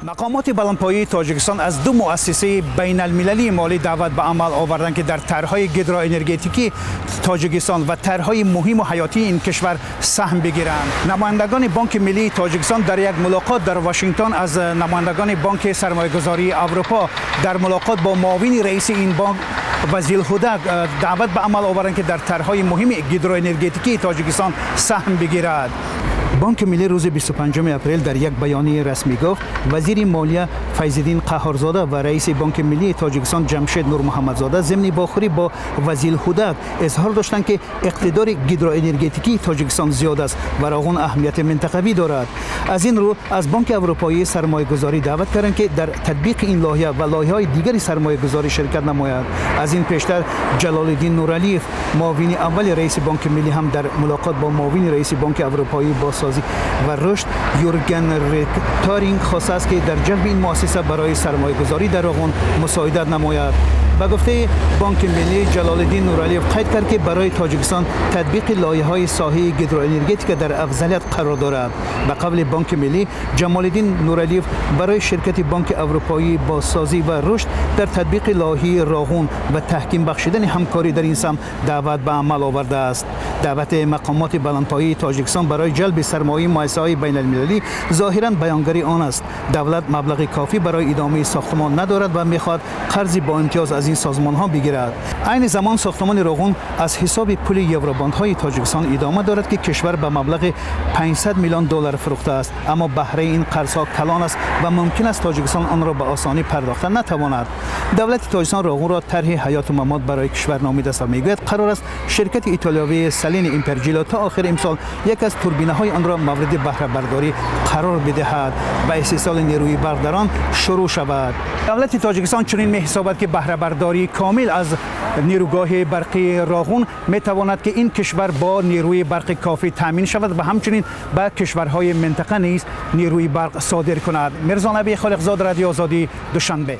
Мақомоти баландпояи Тоҷикистон аз ду муассисаи байналмилалии молӣ даъват ба амал оварданд, ки дар тарҳҳои гидроэнергетикии Тоҷикистон ва тарҳҳои муҳиму ҳаётии ин кишвар саҳм бигиранд. Намояндагони Бонки миллии Тоҷикистон дар як мулоқот дар Вашингтон аз намояндагони Бонки сармоягузории Аврупо дар мулоқот бо муовини раиси ин бонк Вазил Ҳудак даъват ба амал оварданд, ки дар тарҳҳои муҳими гидроэнергетикии Тоҷикистон саҳм бигирад. Бонки миллӣ рӯзи 25 апрел дар як баёнияи расмӣ гуфт, вазири молия Файзиддин Қаҳҳорзода ва раиси Бонки миллии Тоҷикистон Ҷамшед Нурмуҳаммадзода зимни вохӯрӣ бо Вазил Ҳудак изҳор доштанд, ки иқтидори гидроэнергетикии Тоҷикистон зиёд аст ва Роғун аҳамияти минтақавӣ дорад. Аз ин рӯ аз Бонки Аврупоии сармоягузорӣ даъват карданд, ки дар татбиқи ин лоиҳа ва лоиҳаҳои дигари сармоягузорӣ ширкат намояд. Аз ин пештар Ҷалолиддин Нуралиев, муовини аввали раиси Бонки миллӣ, ҳам дар мулоқот бо муовини раиси Бонки Аврупоии бозсозӣ ва рушд Юрген Ректоринг хостааст, ки дар ҷалби ин муассиса барои сармоягузорӣ дар Роғун мусоидат намояд. Ба гуфтаи Бонки миллӣ, Ҷалолиддин Нуралиев қайд кард, ки барои Тоҷикистон татбиқи лоиҳаҳои соҳаи гидроэнергетика дар афзалият қарор дорад. Ба қавли Бонки миллӣ, Ҷамолиддин Нуралиев барои ширкати Бонки Аврупоии бозсозӣ ва рушд дар татбиқи лоиҳаи Роғун ва таҳким бахшидани ҳамкорӣ дар ин самт даъват ба амал овардааст. Даъвати мақомоти баландпояи Тоҷикистон барои ҷалби сармояи муассисаҳои байналмилалӣ зоҳиран баёнгари он аст, давлат маблағи кофӣ барои идомаи сохтмон надорад ва мехоҳад қарзи бо имтиёз аз ин созмонҳо бигирад. Айни замон сохтмони Роғун аз ҳисоби пули евробондҳои Тоҷикистон идома дорад, ки кишвар ба маблағи 500 миллион доллар фурӯхтааст, аммо баҳраи ин қарзҳо калон аст ва мумкин аст Тоҷикистон онро ба осонӣ пардохта натавонад. Давлати Тоҷикистон Роғунро тарҳи ҳаёту мамот барои кишвар номидааст ва мегӯяд, қарор аст ширкати итолиёвии Салини Имперҷило то охири имсол яке аз турбинаҳои онро мавриди баҳрабардорӣ қарор бидиҳад ва истеҳсоли нерӯи барқ дар он шурӯъ шавад. Давлати Тоҷикистон чунин меҳисобад, ки баҳрабардории комил аз нерӯгоҳи барқии Роғун метавонад, ки ин кишвар бо нерӯи барқи кофӣ таъмин шавад ва ҳамчунин ба кишварҳои минтақа низ нерӯи барқ содир кунад. Мирзонаби Холиқзод, Радио Озодӣ, Душанбе.